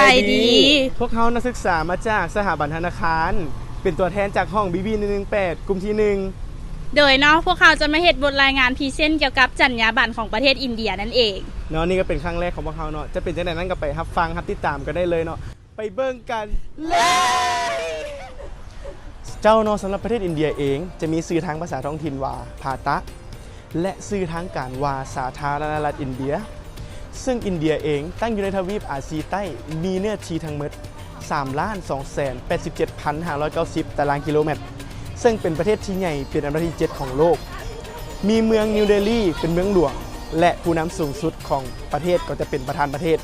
ສະບາຍດີ ພວກເຮົານັກສຶກສາມາຈາກສະຖາບັນທະນາຄານ ເປັນຕົວແທນຈາກຫ້ອງ ບີບີ ໜຶ່ງໜຶ່ງແປດ ກຸ່ມທີໜຶ່ງ ໂດຍເນາະ ພວກເຮົາຈະມາເຮັດບົດລາຍງານພຣີເຊັນກ່ຽວກັບຈັນຍາບັນຂອງປະເທດອິນເດຍນັ້ນເອງເນາະ. ນີ້ກໍເປັນຄັ້ງແລກຂອງພວກເຮົາເນາະ ຈະເປັນຈັ່ງໃດນັ້ນກໍໄປຮັບຟັງ ຮັບຕິດຕາມກັນໄດ້ເລີຍເນາະ. ໄປເບິ່ງກັນເລີຍ ເຈົ້າເນາະ. ສຳລັບປະເທດອິນເດຍເອງ ຈະມີຊື່ທາງພາສາທ້ອງຖິ່ນວ່າ ພາຕະ ແລະ ຊື່ທາງການວ່າ ສາທາລະນະລັດອິນເດຍ. ເຊິ່ງອິນເດຍເອງຕັ້ງຢູ່ໃນທະວີບອາຊີໃຕ້ ມີເນື້ອທີ່ທັງໝົດ ສາມລ້ານສອງແສນແປດສິບເຈັດພັນຫ້າຮ້ອຍເກົ້າສິບຕາລາງກິໂລແມັດ ເຊິ່ງເປັນປະເທດທີ່ໃຫຍ່ເປັນອັນດັບທີເຈັດຂອງໂລກ. ມີເມືອງນິວເດລີເປັນເມືອງຫຼວງ ແລະ ຜູ້ນຳສູງສຸດຂອງປະເທດກໍຈະເປັນປະທານປະເທດ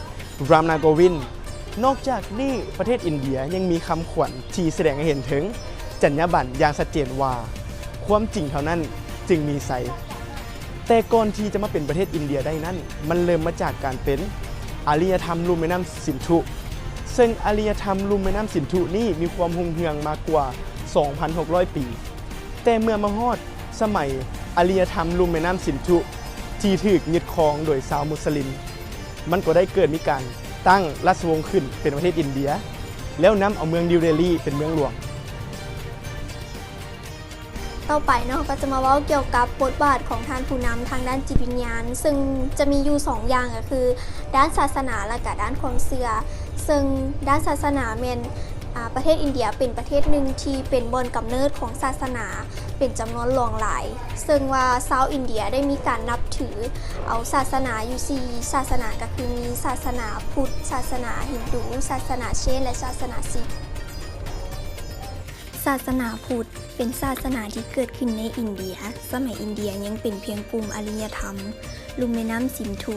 ຣາມນາດ ໂກວິນ. ນອກຈາກນີ້ ປະເທດອິນເດຍຍັງມີຄຳຂວັນທີ່ສະແດງໃຫ້ເຫັນເຖິງຈັນຍາບັນຢ່າງຊັດເຈນວ່າ ຄວາມຈິງເທົ່ານັ້ນຈຶ່ງມີໄຊ. ແຕ່ກ່ອນທີ່ຈະມາເປັນປະເທດອິນເດຍໄດ້ນັ້ນ ມັນເລີ່ມມາຈາກການເປັນອາລິຍະທຳລຸ່ມແມ່ນ້ຳສິນທຸ ເຊິ່ງອາລິຍະທຳລຸ່ມແມ່ນ້ຳສິນທຸນີ້ມີຄວາມຮຸ່ງເຮືອງມາກວ່າສອງພັນຫົກຮ້ອຍປີ. ແຕ່ເມື່ອມາຮອດສະໄໝອາລິຍະທຳລຸ່ມແມ່ນ້ຳສິນທຸທີ່ຖືກຍຶດຄອງໂດຍຊາວມຸດສະລິມ, ມັນກໍໄດ້ເກີດມີການຕັ້ງລາຊະວົງຂຶ້ນເປັນປະເທດອິນເດຍ ແລ້ວນຳເອົາເມືອງນິວເດລີເປັນເມືອງຫຼວງ. ຕໍ່ໄປເນາະ ເຮົາກໍຈະມາເວົ້າກ່ຽວກັບບົດບາດຂອງທ່ານຜູ້ນຳທາງດ້ານຈິດວິນຍານ, ເຊິ່ງຈະມີຢູ່ສອງຢ່າງ ກໍຄືດ້ານສາສະໜາ ແລະ ກະດ້ານຄວາມເຊື່ອ. ເຊິ່ງດ້ານສາສະໜາແມ່ນ ອາ ປະເທດອິນເດຍເປັນປະເທດໜຶ່ງທີ່ເປັນບ່ອນກຳເນີດຂອງສາສະໜາເປັນຈຳນວນຫຼວງຫຼາຍ, ເຊິ່ງວ່າຊາວອິນເດຍໄດ້ມີການນັບຖືເອົາສາສະໜາຢູ່ສີ່ສາສະໜາ ກໍຄືມີສາສະໜາພຸດ, ສາສະໜາຮິນດູ, ສາສະໜາເຊນ ແລະ ສາສະໜາສິກ. ສາສະໜາພຸດເປັນສາສະໜາທີ່ເກີດຂຶ້ນໃນອິນເດຍ ສະໄໝອິນເດຍຍັງເປັນພຽງກຸ່ມອາລິຍະທຳລຸ່ມແມ່ນ້ຳສິນທຸ,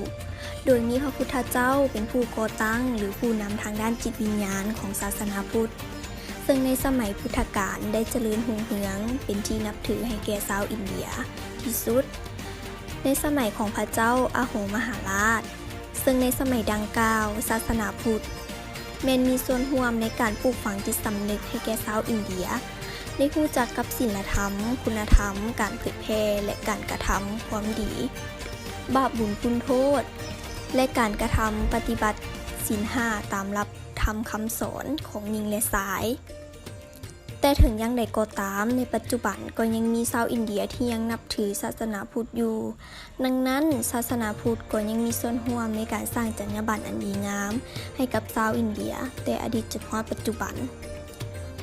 ໂດຍມີພະພຸດທະເຈົ້າເປັນຜູ້ກໍ່ຕັ້ງ ຫຼື ຜູ້ນຳທາງດ້ານຈິດວິນຍານຂອງສາສະໜາພຸດ, ເຊິ່ງໃນສະໄໝພຸດທະການໄດ້ຈະເລີນຮຸ່ງເຮືອງເປັນທີ່ນັບຖືໃຫ້ແກ່ຊາວອິນເດຍທີ່ສຸດ. ໃນສະໄໝຂອງພະເຈົ້າອະໂຫມະຫາລາດ, ເຊິ່ງໃນສະໄໝດັ່ງກ່າວ ສາສະໜາພຸດແມ່ນມີສ່ວນຮ່ວມໃນການປູກຝັງຈິດສຳນຶກໃຫ້ແກ່ຊາວອິນເດຍ ໄດ້ຮູ້ຈັກກັບສິນລະທຳ, ຄຸນນະທຳ, ການເຜີຍແຜ່ ແລະ ການກະທຳຄວາມດີ, ບາບບຸນຄຸນໂທດ ແລະ ການກະທຳປະຕິບັດສິນຫ້າຕາມຫຼັກທຳຄຳສອນຂອງຍິງ ແລະ ຊາຍ. ແຕ່ເຖິງຢ່າງໃດກໍຕາມ, ໃນປັດຈຸບັນກໍຍັງມີຊາວອິນເດຍທີ່ຍັງນັບຖືສາສະໜາພຸດຢູ່. ດັ່ງນັ້ນ, ສາສະໜາພຸດກໍຍັງມີສ່ວນຮ່ວມໃນການສ້າງຈັນຍາບັນອັນດີງາມໃຫ້ກັບຊາວອິນເດຍ ແຕ່ອະດີດຈົນຮອດປັດຈຸບັນ.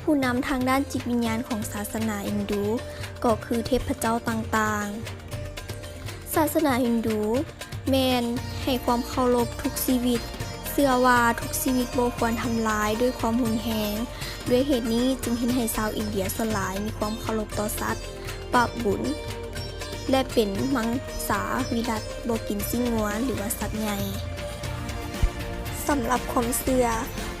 ຜູ້ນຳທາງດ້ານຈິດວິນຍານຂອງສາສະໜາຮິນດູກໍຄືເທບພະເຈົ້າຕ່າງໆ. ສາສະໜາຮິນດູ ແມ່ນໃຫ້ຄວາມເຄົາລົບທຸກຊີວິດ, ເຊື່ອວ່າທຸກຊີວິດບໍ່ຄວນທຳລາຍດ້ວຍຄວາມຮຸນແຮງ. ດ້ວຍເຫດນີ້ຈຶ່ງເຮັດໃຫ້ຊາວອິນເດຍສ່ວນຫຼາຍມີຄວາມເຄົາລົບຕໍ່ສັດ, ບາບບຸນ ແລະ ເປັນມັງສາວິລັດ, ບໍ່ກິນຊີ້ນງົວ ຫຼືວ່າສັດໃຫຍ່. ສຳລັບຄວາມເຊື່ອ,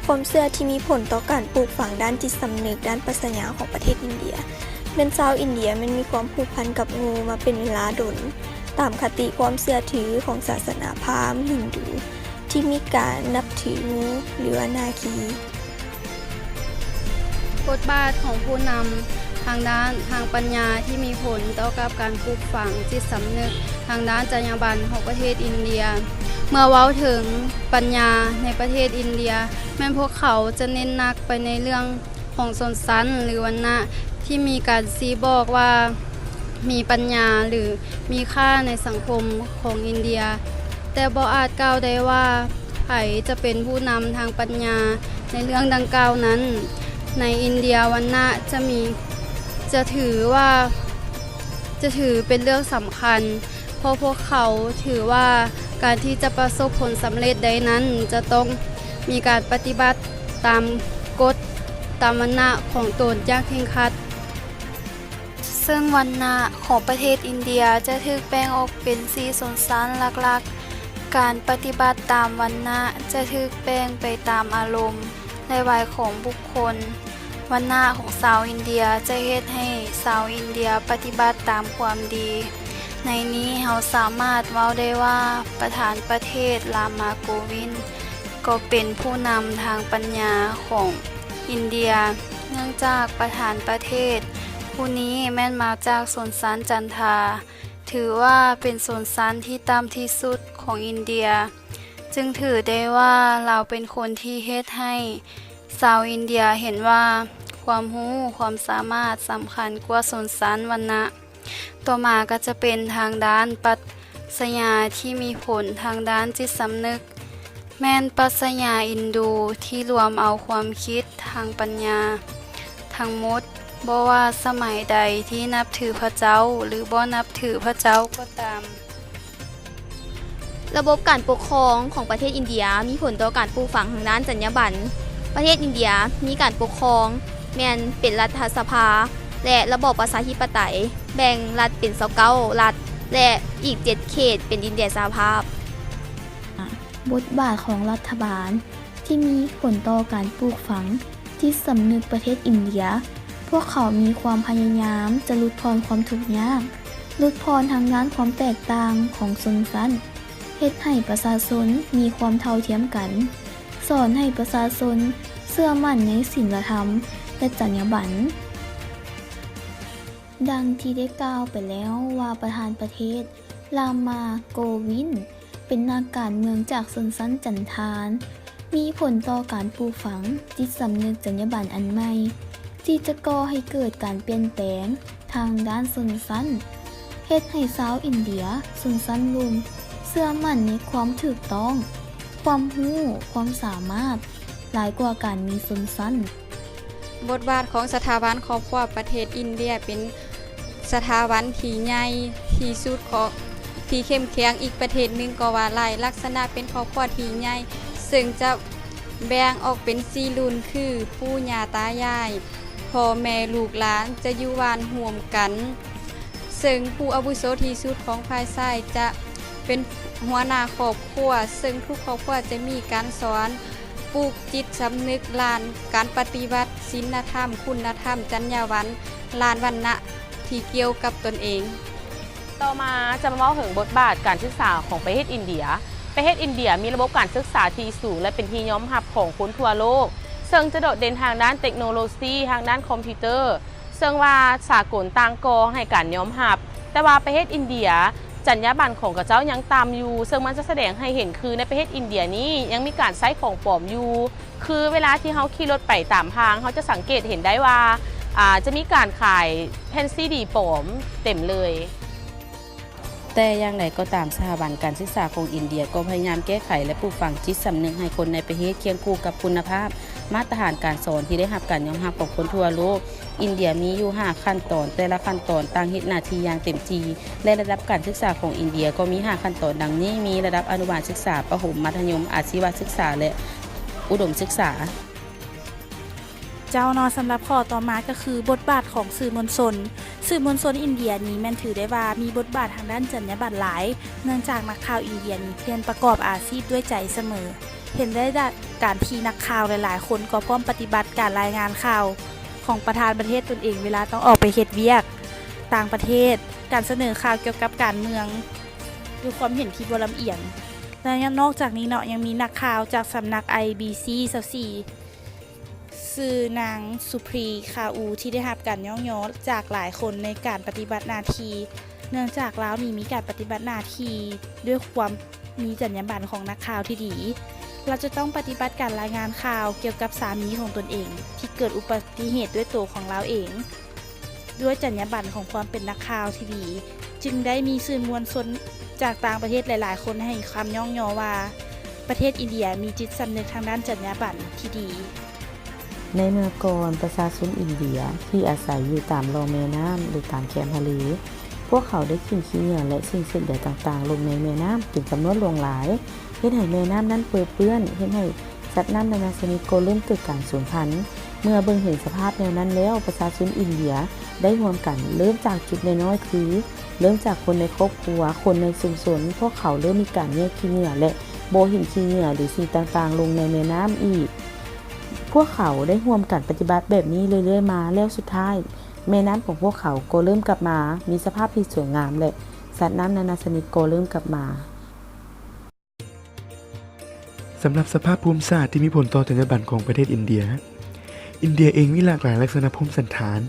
ຄວາມເຊື່ອທີ່ມີຜົນຕໍ່ການປູກຝັງດ້ານຈິດສຳນຶກ, ດ້ານປັດຊະຍາຂອງປະເທດອິນເດຍ ແມ່ນຊາວອິນເດຍແມ່ນມີຄວາມຜູກພັນກັບງູມາເປັນເວລາດົນ. ຕາມຄະຕິຄວາມເຊື່ອຖືຂອງສາສະໜາພາມຮິນດູທີ່ມີການນັບຖືງູ ຫຼືວ່ານາຄີ. ບົດບາດຂອງຜູ້ນຳທາງດ້ານທາງປັນຍາທີ່ມີຜົນຕໍ່ກັບການປູກຝັງຈິດສຳນຶກທາງດ້ານຈັນຍາບັນຂອງປະເທດອິນເດຍ. ເມື່ອເວົ້າເຖິງປັນຍາໃນປະເທດອິນເດຍ ແມ່ນພວກເຂົາຈະເນັ້ນໜັກໄປໃນເລື່ອງ ຂອງຊົນຊັ້ນ ຫຼື ວັນນະ ທີ່ມີການຊີ້ບອກວ່າມີປັນຍາ ຫຼື ມີຄ່າໃນສັງຄົມຂອງອິນເດຍ, ແຕ່ບໍ່ອາດກ່າວໄດ້ວ່າໃຜຈະເປັນຜູ້ນຳທາງປັນຍາໃນເລື່ອງດັ່ງກ່າວນັ້ນ. ໃນອິນເດຍ ວັນນະຈະມີ ຈະຖືວ່າ ຈະຖືເປັນເລື່ອງສຳຄັນ ເພາະພວກເຂົາຖືວ່າການທີ່ຈະປະສົບຜົນສຳເລັດໄດ້ນັ້ນ ຈະຕ້ອງມີການປະຕິບັດຕາມກົດຕາມວັນນະຂອງຕົນຢ່າງເຄັ່ງຄັດ. ເຊິ່ງວັນນະຂອງປະເທດອິນເດຍຈະຖືກແບ່ງອອກເປັນສີ່ຊົນຊັ້ນຫຼັກໆ. ການປະຕິບັດຕາມວັນນະຈະຖືກແບ່ງໄປຕາມອາລົມ ແລະ ໄວຂອງບຸກຄົນ. ວັນນະຂອງຊາວອິນເດຍຈະເຮັດໃຫ້ຊາວອິນເດຍປະຕິບັດຕາມຄວາມດີ. ໃນນີ້ເຮົາສາມາດເວົ້າໄດ້ວ່າ ປະທານປະເທດ ຣາມາໂກວິນ ກໍເປັນຜູ້ນຳທາງປັນຍາຂອງອິນເດຍ, ເນື່ອງຈາກປະທານປະເທດຜູ້ນີ້ແມ່ນມາຈາກຊົນຊັ້ນຈັນທາ, ຖືວ່າເປັນຊົນຊັ້ນທີ່ຕ່ຳທີ່ສຸດຂອງອິນເດຍ. ຈຶ່ງຖືໄດ້ວ່າລາວເປັນຄົນທີ່ເຮັດໃຫ້ຊາວອິນເດຍເຫັນວ່າຄວາມຮູ້, ຄວາມສາມາດສຳຄັນກວ່າຊົນຊັ້ນວັນນະ. ຕໍ່ມາກໍຈະເປັນທາງດ້ານປັດຊະຍາທີ່ມີຜົນທາງດ້ານຈິດສຳນຶກ, ແມ່ນປັດຊະຍາອິນດູທີ່ລວມເອົາຄວາມຄິດທາງປັນຍາທັງໝົດ, ບໍ່ວ່າສະໄໝໃດທີ່ນັບຖືພະເຈົ້າ ຫຼື ບໍ່ນັບຖືພະເຈົ້າກໍຕາມ. ລະບົບການປົກຄອງຂອງປະເທດອິນເດຍມີຜົນຕໍ່ການປູກຝັງທາງດ້ານຈັນຍາບັນ. ປະເທດອິນເດຍມີການປົກຄອງແມ່ນເປັນລັດຖະສະພາ ແລະ ລະບອບປະຊາທິປະໄຕ, ແບ່ງລັດເປັນຊາວເກົ້າລັດ ແລະ ອີກເຈັດເຂດເປັນດິນແດນສະຫະພາບ. ບົດບາດຂອງລັດຖະບານທີ່ມີຜົນຕໍ່ການປູກຝັງຈິດສຳນຶກປະເທດອິນເດຍ. ພວກເຂົາມີຄວາມພະຍາຍາມຈະຫຼຸດຜ່ອນຄວາມທຸກຍາກ, ຫຼຸດຜ່ອນທາງດ້ານຄວາມແຕກຕ່າງຂອງຊົນຊັ້ນ, ເຮັດໃຫ້ປະຊາຊົນມີຄວາມເທົ່າທຽມກັນ, ສອນໃຫ້ປະຊາຊົນເຊື່ອໝັ້ນໃນສິນລະທຳ ແລະ ຈັນຍາບັນ. ດັ່ງທີ່ໄດ້ກ່າວໄປແລ້ວວ່າ ປະທານປະເທດ ລາມາ ໂກວິນ ເປັນນັກການເມືອງຈາກຊົນຊັ້ນຈັນທານ, ມີຜົນຕໍ່ການປູກຝັງຈິດສຳນຶກຈັນຍາບັນອັນໃໝ່ ທີ່ຈະກໍ່ໃຫ້ເກີດການປ່ຽນແປງທາງດ້ານຊົນຊັ້ນ, ເຮັດໃຫ້ຊາວອິນເດຍຊົນຊັ້ນລຸ່ມເຊື່ອໝັ້ນໃນຄວາມຖືກຕ້ອງ, ຄວາມຮູ້, ຄວາມສາມາດ ຫຼາຍກວ່າການມີຊົນຊັ້ນ. ບົດບາດຂອງສະຖາບັນຄອບຄົວປະເທດອິນເດຍເປັນສະຖາບັນທີ່ໃຫຍ່ທີ່ສຸດຂອງ ທີ່ເຂັ້ມແຂງອີກປະເທດໜຶ່ງກໍວ່າໄດ້. ລັກສະນະເປັນຄອບຄົວທີ່ໃຫຍ່ ເຊິ່ງຈະແບ່ງອອກເປັນສີ່ລຸ້ນ ຄື ປູ່ຍ່າຕາຍາຍ, ພໍ່ແມ່ລູກຫຼານຈະຢູ່ບ້ານຮ່ວມກັນ, ເຊິ່ງຜູ້ອາວຸໂສທີ່ສຸດຂອງຝ່າຍຊາຍຈະເປັນຫົວໜ້າຄອບຄົວ, ເຊິ່ງທຸກຄອບຄົວຈະມີການສອນ ປູກຈິດສຳນຶກ ດ້ານການປະຕິບັດສິນລະທຳ, ຄຸນນະທຳ, ຈັນຍາບັນ, ດ້ານວັນນະທີ່ກ່ຽວກັບຕົນເອງ. ຕໍ່ມາຈະມາເວົ້າເຖິງບົດບາດການສຶກສາຂອງປະເທດອິນເດຍ. ປະເທດອິນເດຍມີລະບົບການສຶກສາທີ່ສູງ ແລະ ເປັນທີ່ຍອມຮັບຂອງຄົນທົ່ວໂລກ, ເຊິ່ງຈະໂດດເດັ່ນທາງດ້ານເຕັກໂນໂລຊີ, ທາງດ້ານຄອມພິວເຕີ, ເຊິ່ງວ່າສາກົນຕ່າງກໍໃຫ້ການຍອມຮັບ, ແຕ່ວ່າປະເທດອິນເດຍ ຈັນຍາບັນຂອງເຂົາເຈົ້າຍັງຕ່ຳຢູ່, ເຊິ່ງມັນຈະສະແດງໃຫ້ເຫັນຄືໃນປະເທດອິນເດຍນີ້ຍັງມີການໃຊ້ຂອງປອມຢູ່, ຄືເວລາທີ່ເຮົາຂີ່ລົດໄປຕາມທາງ, ເຮົາຈະສັງເກດເຫັນໄດ້ວ່າ ອາ ຈະມີການຂາຍແຜ່ນຊີດີປອມເຕັມເລີຍ. ແຕ່ຢ່າງໃດກໍຕາມ, ສະຖາບັນການສຶກສາຂອງອິນເດຍກໍພະຍາຍາມແກ້ໄຂ ແລະ ປູກຝັງຈິດສຳນຶກໃຫ້ຄົນໃນປະເທດຄຽງຄູ່ກັບຄຸນນະພາບມາດຕະຖານການສອນທີ່ໄດ້ຮັບການຍອມຮັບຂອງຄົນທົ່ວໂລກ. ອິນເດຍມີຢູ່ຫ້າຂັ້ນຕອນ, ແຕ່ລະຂັ້ນຕອນຕ່າງເຮັດໜ້າທີ່ຢ່າງເຕັມທີ່ ແລະ ລະດັບການສຶກສາຂອງອິນເດຍກໍມີຫ້າຂັ້ນຕອນດັ່ງນີ້, ມີລະດັບອະນຸບານສຶກສາ, ປະຖົມ, ມັດທະຍົມ, ອາຊີວະສຶກສາ ແລະ ອຸດົມສຶກສາ. ເຈົ້າເນາະ, ສຳລັບຂໍ້ຕໍ່ມາກໍຄືບົດບາດຂອງສື່ມວນຊົນ. ສື່ມວນຊົນອິນເດຍນີ້ແມ່ນຖືໄດ້ວ່າມີບົດບາດທາງດ້ານຈັນຍາບັນຫຼາຍ, ເນື່ອງຈາກນັກຂ່າວອິນເດຍນີ້ແມ່ນປະກອບອາຊີບດ້ວຍໃຈສະເໝີ. ເຫັນໄດ້ຈາກການທີ່ນັກຂ່າວຫຼາຍໆຄົນກໍພ້ອມປະຕິບັດການລາຍງານຂ່າວຂອງປະທານປະເທດຕົນເອງເວລາຕ້ອງອອກໄປເຮັດວຽກຕ່າງປະເທດ, ການສະເໜີຂ່າວກ່ຽວກັບການເມືອງດ້ວຍຄວາມເຫັນທີ່ບໍ່ລຳອຽງ. ແລະ ນອກຈາກນີ້ເນາະ, ຍັງມີນັກຂ່າວຈາກສຳນັກ ໄອບີຊີ ຊາວສີ່ ຊື່ນາງ ສຸພຣີ ຄາອູ ທີ່ໄດ້ຮັບການຍ້ອງຍໍຈາກຫຼາຍຄົນໃນການປະຕິບັດໜ້າທີ່, ເນື່ອງຈາກລາວນີ້ມີການປະຕິບັດໜ້າທີ່ດ້ວຍຄວາມມີຈັນຍາບັນຂອງນັກຂ່າວທີ່ດີ. ລາວຈະຕ້ອງປະຕິບັດການລາຍງານຂ່າວກ່ຽວກັບສາມີຂອງຕົນເອງທີ່ເກີດອຸປະຕິເຫດດ້ວຍໂຕຂອງລາວເອງ. ດ້ວຍຈັນຍາບັນຂອງຄວາມເປັນນັກຂ່າວທີ່ດີ, ຈຶ່ງໄດ້ມີສື່ມວນຊົນຈາກຕ່າງປະເທດຫຼາຍໆຄົນໃຫ້ຄຳຍ້ອງຍໍວ່າ ປະເທດອິນເດຍມີຈິດສຳນຶກທາງດ້ານຈັນຍາບັນທີ່ດີ. ໃນເມື່ອກ່ອນ, ປະຊາຊົນອິນເດຍທີ່ອາໄສຢູ່ຕາມລຸ່ມແມ່ນ້ຳ ຫຼື ຕາມແຄມທະເລ, ພວກເຂົາໄດ້ຖິ້ມຂີ້ເຫຍື້ອ ແລະ ສິ່ງເສດໃຫຍ່ຕ່າງໆລົງໃນແມ່ນ້ຳເປັນຈຳນວນຫຼວງຫຼາຍ, ເຮັດໃຫ້ແມ່ນ້ຳນັ້ນເປິເປື້ອນ, ເຮັດໃຫ້ ສັດນ້ຳນານາຊະນິດກໍເລີ່ມເກີດການສູນພັນ. ເມື່ອເບິ່ງເຫັນສະພາບແນວນັ້ນແລ້ວ, ປະຊາຊົນອິນເດຍໄດ້ຮ່ວມກັນເລີ່ມຈາກຈຸດນ້ອຍໆ ຄື ເລີ່ມຈາກຄົນໃນຄອບຄົວ, ຄົນໃນຊຸມຊົນ, ພວກເຂົາເລີ່ມມີການແຍກຂີ້ເຫຍື້ອ ແລະ ບໍ່ຖິ້ມຂີ້ເຫຍື້ອ ຫຼື ສິ່ງຕ່າງໆລົງໃນແມ່ນ້ຳອີກ. ພວກເຂົາໄດ້ຮ່ວມກັນປະຕິບັດແບບນີ້ເລື້ອຍໆມາ, ແລ້ວສຸດທ້າຍ ແມ່ນ້ຳຂອງພວກເຂົາກໍເລີ່ມກັບມາມີສະພາບທີ່ສວຍງາມ ແລະ ສັດນ້ຳນານາຊະນິດກໍເລີ່ມກັບມາ. ສຳລັບສະພາບພູມສາດທີ່ມີຜົນຕໍ່ຈັນຍາບັນຂອງປະເທດອິນເດຍ. ອິນເດຍເອງມີຫຼາກຫຼາຍລັກສະນະພູມສັນຖານ.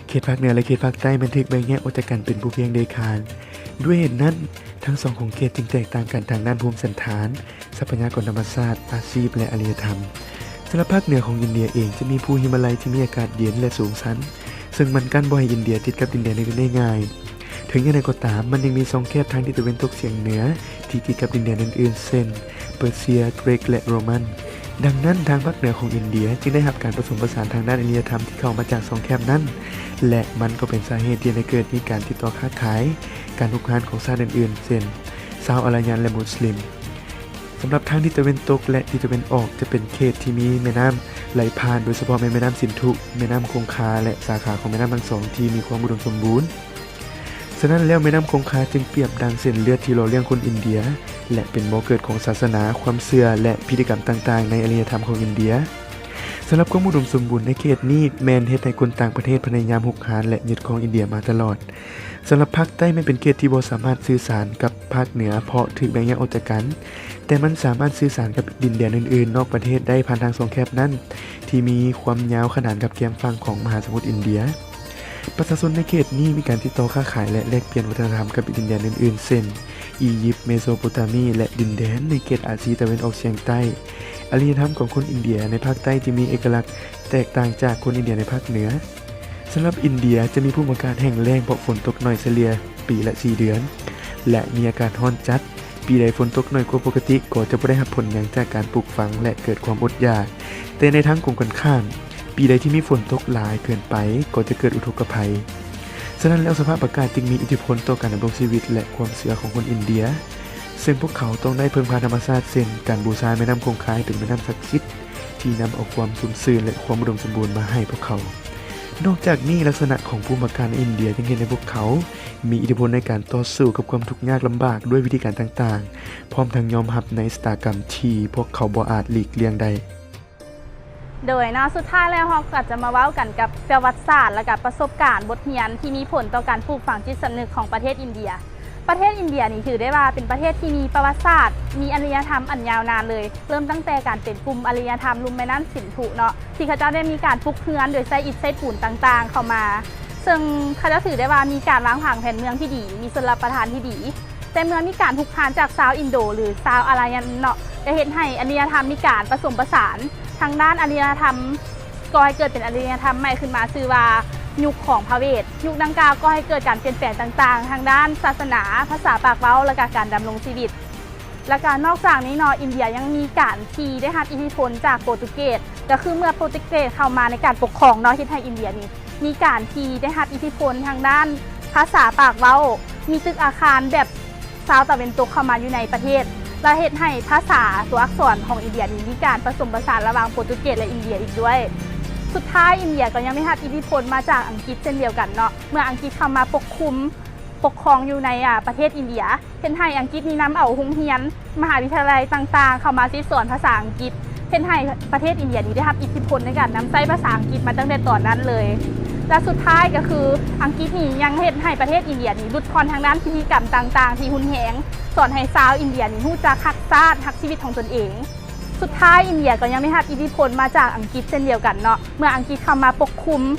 ເຂດພາກເໜືອ ແລະ ເຂດພາກໃຕ້ແມ່ນຖືກແບ່ງແຍກອອກຈາກກັນເປັນພູພຽງເດຄານ. ດ້ວຍເຫດນັ້ນ, ທັງສອງຂົງເຂດຈຶ່ງແຕກຕ່າງກັນທາງດ້ານພູມສັນຖານ, ຊັບພະຍາກອນທຳມະຊາດ, ອາຊີບ ແລະ ອາລິຍະທຳ. ສຳລັບພາກເໜືອຂອງອິນເດຍເອງຈະມີພູຫິມາໄລທີ່ມີອາກາດເຢັນ ແລະ ສູງຊັນ, ເຊິ່ງມັນກັ້ນບໍ່ໃຫ້ອິນເດຍຕິດກັບດິນແດນອື່ນໆໄດ້ງ່າຍ. ເຖິງຢ່າງໃດກໍຕາມ, ມັນຍັງມີຊ່ອງແຄບທາງທິດຕາເວັນຕົກສຽງເໜືອທີ່ຕິດກັບດິນແດນອື່ນໆ ເຊັ່ນ ເປີເຊຍ, ເກຣັກ ແລະ ໂຣມັນ. ດັ່ງນັ້ນ, ທາງພາກເໜືອຂອງອິນເດຍຈຶ່ງໄດ້ຮັບການປະສົມປະສານທາງດ້ານອາລິຍະທຳທີ່ເຂົ້າມາຈາກຊ່ອງແຄບນັ້ນ ແລະ ມັນກໍເປັນສາເຫດທີ່ເຮັດໃຫ້ເກີດມີການຕິດຕໍ່ຄ້າຂາຍ, ການຮຸກຮານຂອງຊາດອື່ນໆ ເຊັ່ນ ຊາວອາລະຍັນ ແລະ ມຸສລິມ. ສຳລັບທາງທິດຕາເວັນຕົກ ແລະ ທິດຕາເວັນອອກຈະເປັນເຂດທີ່ມີແມ່ນ້ຳໄຫຼຜ່ານ, ໂດຍສະເພາະແມ່ນແມ່ນ້ຳສິນທຸ, ແມ່ນ້ຳຄົງຄາ ແລະ ສາຂາຂອງແມ່ນ້ຳທັງສອງທີ່ມີຄວາມອຸດົມສົມບູນ. ສະນັ້ນແລ້ວ, ແມ່ນ້ຳຄົງຄາຈຶ່ງປຽບດັ່ງເສັ້ນເລືອດທີ່ຫຼໍ່ລ້ຽງຄົນອິນເດຍ ແລະ ເປັນບໍ່ເກີດຂອງສາສະໜາ, ຄວາມເຊື່ອ ແລະ ພິທີກຳຕ່າງໆໃນອາລິຍະທຳຂອງອິນເດຍ. ສຳລັບຄວາມອຸດົມສົມບູນໃນເຂດນີ້ ແມ່ນເຮັດໃຫ້ຄົນຕ່າງປະເທດພະຍາຍາມຮຸກຮານ ແລະ ຍຶດຄອງອິນເດຍມາຕະຫຼອດ. ສຳລັບພາກໃຕ້ແມ່ນເປັນເຂດທີ່ບໍ່ສາມາດສື່ສານກັບພາກເໜືອ ເພາະຖືກແບ່ງແຍກອອກຈາກກັນ, ແຕ່ມັນສາມາດສື່ສານກັບດິນແດນອື່ນໆນອກປະເທດໄດ້ຜ່ານທາງຊ່ອງແຄບນັ້ນ ທີ່ມີຄວາມຍາວຂະໜານກັບແກ້ມຝັ່ງຂອງມະຫາສະໝຸດອິນເດຍ. ປະຊາຊົນໃນເຂດນີ້ມີການຕິດຕໍ່ຄ້າຂາຍ ແລະ ແລກປ່ຽນວັດທະນະທຳກັບດິນແດນອື່ນໆ ເຊັ່ນ ອີຢິບ, ເມໂສໂປຕາມີ ແລະ ດິນແດນໃນເຂດອາຊີຕາເວັນອອກສຽງໃຕ້. ອາລິຍະທຳຂອງຄົນອິນເດຍໃນພາກໃຕ້ຈະມີເອກະລັກແຕກຕ່າງຈາກຄົນອິນເດຍໃນພາກເໜືອ. ສຳລັບອິນເດຍຈະມີພູມອາກາດແຫ້ງແລ້ງ ເພາະຝົນຕົກໜ້ອຍ ສະເລ່ຍປີລະສີ່ເດືອນ ແລະ ມີອາກາດຮ້ອນຈັດ. ປີໃດຝົນຕົກໜ້ອຍກວ່າປົກກະຕິ ກໍຈະບໍ່ໄດ້ຮັບຜົນຫຍັງຈາກການປູກຝັງ ແລະ ເກີດຄວາມອົດຢາກ. ແຕ່ໃນທາງກົງກັນຂ້າມ, ປີໃດທີ່ມີຝົນຕົກຫຼາຍເກີນໄປ ກໍຈະເກີດອຸທົກກະໄພ. ສະນັ້ນແລ້ວ, ສະພາບອາກາດຈຶ່ງມີອິດທິພົນຕໍ່ການດຳລົງຊີວິດ ແລະ ຄວາມເຊື່ອຂອງຄົນອິນເດຍ, ເຊິ່ງພວກເຂົາຕ້ອງໄດ້ເພິ່ງພາທຳມະຊາດ ເຊັ່ນ ການບູຊາແມ່ນ້ຳຄົງຄາໃຫ້ເປັນແມ່ນ້ຳສັກສິດ ທີ່ນຳເອົາຄວາມຊຸ່ມຊື່ນ ແລະ ຄວາມອຸດົມສົມບູນມາໃຫ້ພວກເຂົາ. ນອກຈາກນີ້, ລັກສະນະຂອງພູມອາກາດໃນອິນເດຍຍັງເຮັດໃຫ້ພວກເຂົາມີອິດທິພົນໃນການຕໍ່ສູ້ກັບຄວາມທຸກຍາກລຳບາກດ້ວຍວິທີການຕ່າງໆ, ພ້ອມທັງຍອມຮັບໃນຊະຕາກຳທີ່ພວກເຂົາບໍ່ອາດຫຼີກລ່ຽງໄດ້. ໂດຍເນາະ, ສຸດທ້າຍແລ້ວເຮົາກໍຈະມາເວົ້າກັນກັບປະຫວັດສາດ ແລະ ກະປະສົບການບົດຮຽນທີ່ມີຜົນຕໍ່ການປູກຝັງຈິດສຳນຶກຂອງປະເທດອິນເດຍ. ປະເທດອິນເດຍນີ້ຖືໄດ້ວ່າເປັນປະເທດທີ່ມີປະຫວັດສາດ, ມີອາລິຍະທຳອັນຍາວນານເລີຍ, ເລີ່ມຕັ້ງແຕ່ການເປັນກຸ່ມອາລິຍະທຳລຸ່ມແມ່ນ້ຳສິນທຸເນາະ, ທີ່ເຂົາເຈົ້າໄດ້ມີການປຸກເຮືອນໂດຍໃຊ້ອິດໃຊ້ປູນຕ່າງໆເຂົ້າມາ, ເຊິ່ງເຂົາເຈົ້າຖືໄດ້ວ່າມີການວາງຜັງແຜນເມືອງທີ່ດີ, ມີຊົນລະປະທານທີ່ດີ. ແຕ່ເມື່ອມີການຮຸກຮານຈາກຊາວອິນໂດ ຫຼື ຊາວອາລະຍັນເນາະ, ໄດ້ເຮັດໃຫ້ອາລິຍະທຳມີການປະສົມປະສານທາງດ້ານອາລິຍະທຳ, ກໍ່ໃຫ້ເກີດເປັນອາລິຍະທຳໃໝ່ຂຶ້ນມາ, ຊື່ວ່າຍຸກຂອງພະເວດ. ຍຸກດັ່ງກ່າວກໍ່ໃຫ້ເກີດການປ່ຽນແປງຕ່າງໆ ທາງດ້ານສາສະໜາ, ພາສາປາກເວົ້າ ແລະ ກະການດຳລົງຊີວິດ. ແລະ ກະນອກຈາກນີ້ເນາະ, ອິນເດຍຍັງມີການທີ່ໄດ້ຮັບອິດທິພົນຈາກໂປຣຕຸເກດ, ກະຄືເມື່ອໂປຣຕຸເກດເຂົ້າມາໃນການປົກຄອງເນາະ, ເຮັດໃຫ້ອິນເດຍນີ້ ມີການທີ່ໄດ້ຮັບອິດທິພົນທາງດ້ານພາສາປາກເວົ້າ, ມີຕຶກອາຄານແບບຊາວຕາເວັນຕົກເຂົ້າມາຢູ່ໃນປະເທດ ແລະ ເຮັດໃຫ້ພາສາຕົວອັກສອນຂອງອິນເດຍນີ້ມີການປະສົມປະສານລະຫວ່າງໂປຣຕຸເກດ ແລະ ອິນເດຍອີກດ້ວຍ. ສຸດທ້າຍ, ອິນເດຍກໍຍັງໄດ້ຮັບອິດທິພົນມາຈາກອັງກິດເຊັ່ນດຽວກັນເນາະ, ເມື່ອອັງກິດເຂົ້າມາປົກຄຸມ ປົກຄອງຢູ່ໃນ ອາ ປະເທດອິນເດຍ, ເຮັດໃຫ້ອັງກິດນີ້ນຳເອົາໂຮງຮຽນ ມະຫາວິທະຍາໄລຕ່າງໆເຂົ້າມາສິດສອນພາສາອັງກິດ, ເຮັດໃຫ້ປະເທດອິນເດຍນີ້ໄດ້ຮັບອິດທິພົນໃນການນຳໃຊ້ພາສາອັງກິດມາຕັ້ງແຕ່ຕອນນັ້ນເລີຍ. ແລະ ສຸດທ້າຍກໍຄື ອັງກິດນີ້ຍັງເຮັດໃຫ້ປະເທດອິນເດຍນີ້ຫຼຸດຜ່ອນທາງດ້ານພິທີກຳຕ່າງໆທີ່ຮຸນແຮງ, ສອນໃຫ້ຊາວອິນເດຍນີ້ຮູ້ຈັກຮັກຊາດ, ຮັກຊີວິດຂອງຕົນເອງ. ສຸດທ້າຍ, ອິນເດຍກໍຍັງໄດ້ຮັບອິດທິພົນມາຈາກອັງກິດເຊັ່ນດຽວກັນເນາະ, ເມື່ອອັງກິດເຂົ້າມາປົກຄຸມ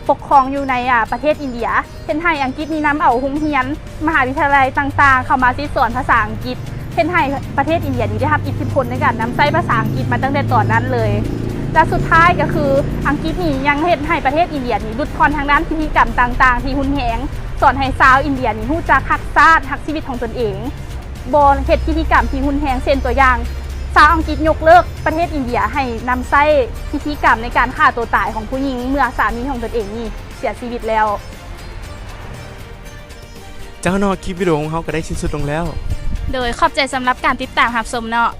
ປົກຄອງຢູ່ໃນ ອາ ປະເທດອິນເດຍ, ເຮັດໃຫ້ອັງກິດນີ້ນຳເອົາໂຮງຮຽນ ມະຫາວິທະຍາໄລຕ່າງໆເຂົ້າມາສິດສອນພາສາອັງກິດ, ເຮັດໃຫ້ປະເທດອິນເດຍນີ້ໄດ້ຮັບອິດທິພົນໃນການນຳໃຊ້ພາສາອັງກິດມາຕັ້ງແຕ່ຕອນນັ້ນເລີຍ. ແລະ ສຸດທ້າຍກໍຄື ອັງກິດນີ້ຍັງເຮັດໃຫ້ປະເທດອິນເດຍນີ້ຫຼຸດຜ່ອນທາງດ້ານພິທີກຳຕ່າງໆທີ່ຮຸນແຮງ, ສອນໃຫ້ຊາວອິນເດຍນີ້ຮູ້ຈັກຮັກຊາດ, ຮັກຊີວິດຂອງຕົນເອງ, ບໍ່ເຮັດພິທີກຳທີ່ຮຸນແຮງ, ເຊັ່ນ ຕົວຢ່າງ, ຊາວອັງກິດຍົກເລີກປະເທດອິນເດຍໃຫ້ນຳໃຊ້ພິທີກຳໃນການຂ້າຕົວຕາຍຂອງຜູ້ຍິງເມື່ອສາມີຂອງຕົນເອງນີ້ເສຍຊີວິດແລ້ວ. ເຈົ້າເນາະ, ຄລິບວິດີໂອຂອງເຮົາກໍໄດ້ສິ້ນສຸດລົງແລ້ວ. ໂດຍ ຂອບໃຈສຳລັບການຕິດຕາມຮັບຊົມເນາະ.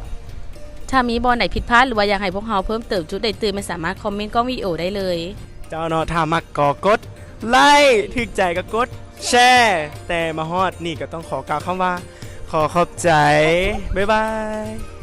ຖ້າມີບ່ອນໃດຜິດພາດ ຫຼືວ່າຢາກໃຫ້ພວກເຮົາເພີ່ມເຕີມຈຸດໃດຕື່ມ ກໍສາມາດຄອມເມັນກ້ອງວິດີໂອໄດ້ເລີຍ. ເຈົ້າເນາະ, ຖ້າມັກກໍກົດໄລ້, ຖືກໃຈກໍກົດແຊ, ແຕ່ມາຮອດນີ້ກໍຕ້ອງຂໍກ່າວຄຳວ່າ ຂໍຂອບໃຈ. ບາຍບາຍ.